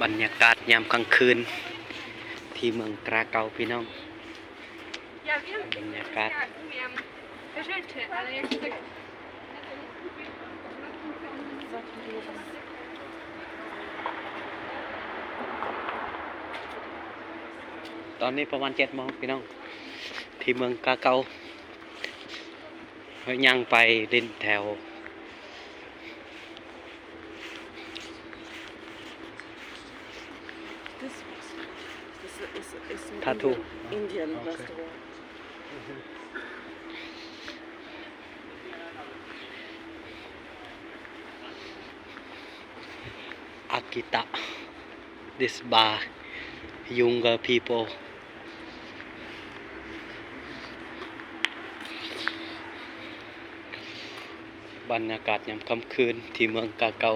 ບັນຍາກາດຍາມກາງຄືນທີ່ເມືອງກຣາເກົາ ພີ່ນ້ອງ. ບັນຍາກາດ ຕອນນີ້ປະມານເຈັດໂມງ ພີ່ນ້ອງ ທີ່ເມືອງກຣາເກົາ. ເຮົາຍ່າງໄປຫຼິ້ນແຖວ This restaurant is a, is a, is an Tattoo. Indian, Indian Okay. restaurant. ອາກິຕະ This bar, younger people. ບັນຍາກາດຍາມຄ່ຳຄືນທີ່ເມືອງກາເກົາ.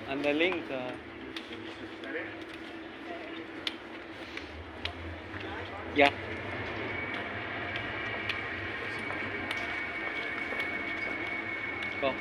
And the link, uh, Yeah. Go.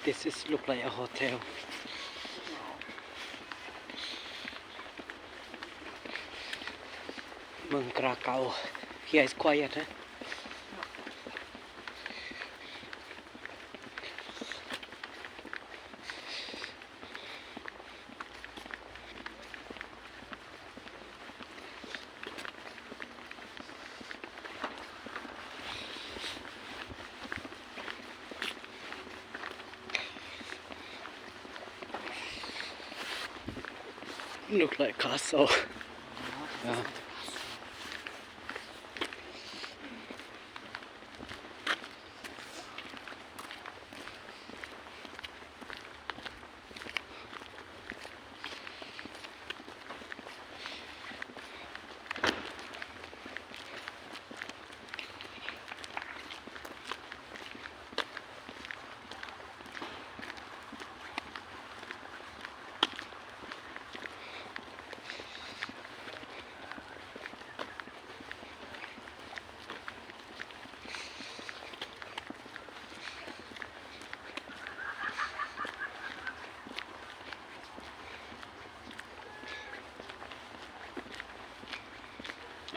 This is look like a hotel. ເມືອງກຣາເກົາ. Here is quiet, huh? Look like castle. Yeah.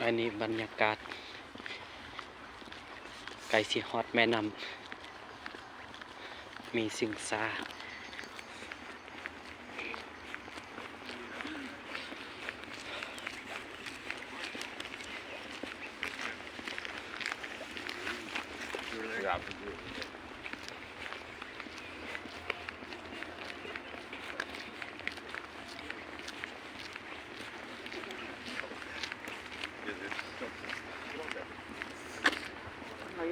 ອັນນີ້ບັນຍາກາດໃກ້ຊິຮອດແມ່ນ້ຳ ມີຊິງຊາ.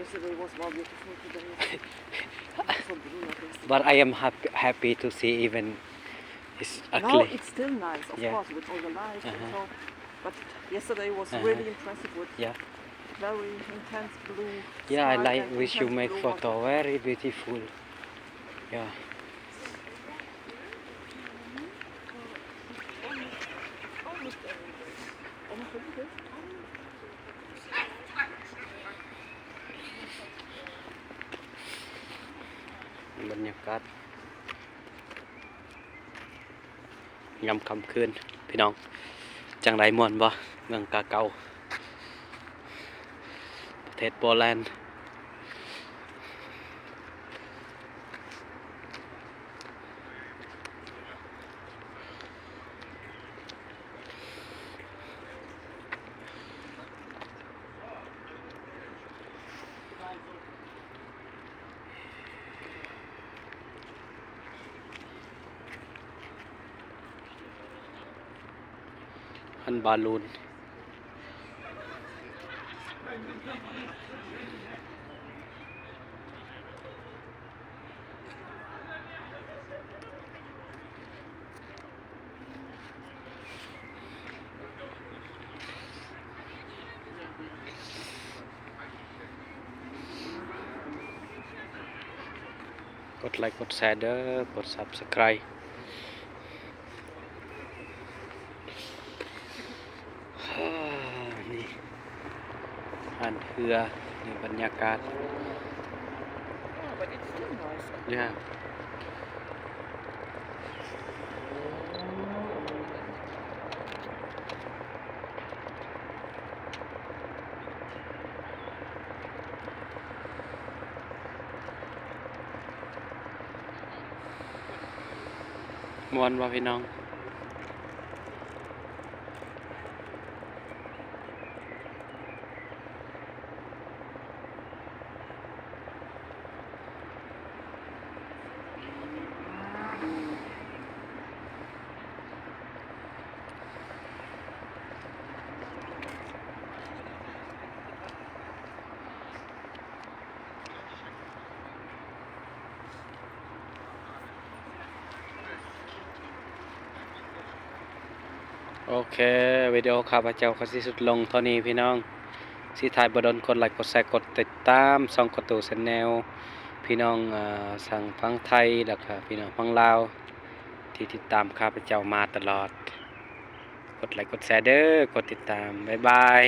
Yesterday was more beautiful today. But I am happy, happy to see even it's ugly. No, it's still nice, of course, with all the lights and so. But yesterday was really impressive with very intense blue sky and intense blue water. Yeah, I like which you make photo, very beautiful. Yeah. ບັນຍາກາດຍາມຄ່ຳຄືນພີ່ນ້ອງ ຈັ່ງໃດ ມ່ວນບໍ່? ເມືອງກາເກົາ ປະເທດໂປແລນ. ຫັ້ນບາລູນ. ກົດໄລກົດແຊເດີ ກົດ Subscribe. ນີ້ ຮ້ານເຮືອ ນີ້ບັນຍາກາດ. Oh, but it's still nice. Yeah. ມ່ວນບໍ່ພີ່ນ້ອງ? ໂອເຄ ວິດີໂອຂ້າພະເຈົ້າກໍຊິສຸດລົງເທົ່ານີ້ພີ່ນ້ອງ. ຊິຖ່າຍບໍ່ດົນ ກົດໄລ ກົດແຊ ກົດຕິດຕາມຊ່ອງກະຕູ Channel ພີ່ນ້ອງ ເອີ ທາງຝັ່ງໄທ ແລ້ວກະພີ່ນ້ອງຝັ່ງລາວ ທີ່ຕິດຕາມຂ້າພະເຈົ້າມາຕະຫຼອດ. ກົດໄລ ກົດແຊເດີ ກົດຕິດຕາມ. ບາຍບາຍ.